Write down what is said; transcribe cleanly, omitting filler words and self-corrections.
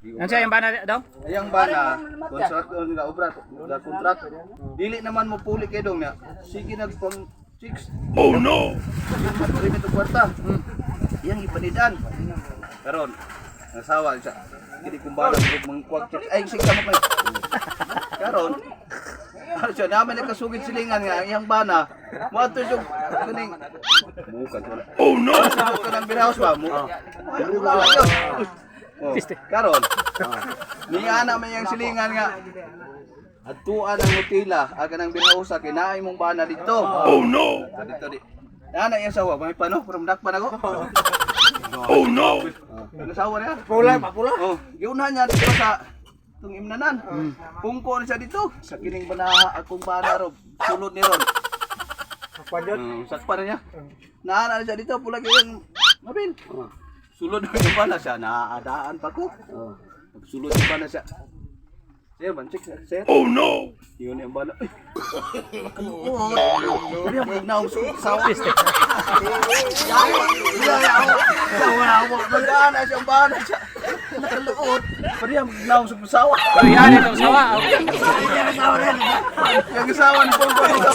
Ano siya yung bana daw? Ayang bana, contract nga obra, nga contract. Dili naman mo puli kay dong niya. Sige nagpang chicks. Oh no. Sige kwarta. Iyang ipanidan. Karon, nasawa siya. Kini kung bana murag mangkuwag chicks. Ay sige mo kay. Karon, ano siya namin nagkasugid silingan nga ang iyang bana. Moadto siya kaning bukan wala. Oh no. Kanang beer house ba mo? Wala yun. Oh, karon. Niya na may iyang silingan nga. Adtuan ang hotela, aga nang binausa kay naay mong bana dito. Oh no. Dito di. Ana iyang sawa, may pano from dakpan ako. Oh no. Ang sawa niya. Pula, papula. Oh, giunahan niya dito sa itong imnanan. Pungko na siya dito. Sa kining banaha akong bana ro. Sulod ni ron. Padyot. Sakpan na niya. Naana na siya dito, pula kayong mabil. Sulod na yung bana siya, naaadaan pa ko. Sulod yung bana siya. Sir, man, check, sir. Oh no! Yun yung bana. Ay! Kaluot! Hindi ako naong sawa. Magdaan siya ang bana siya. Nakaluot. Pwede ang naong sawa. Pero yan itong sawa. Yung asawa ni Pongko dito.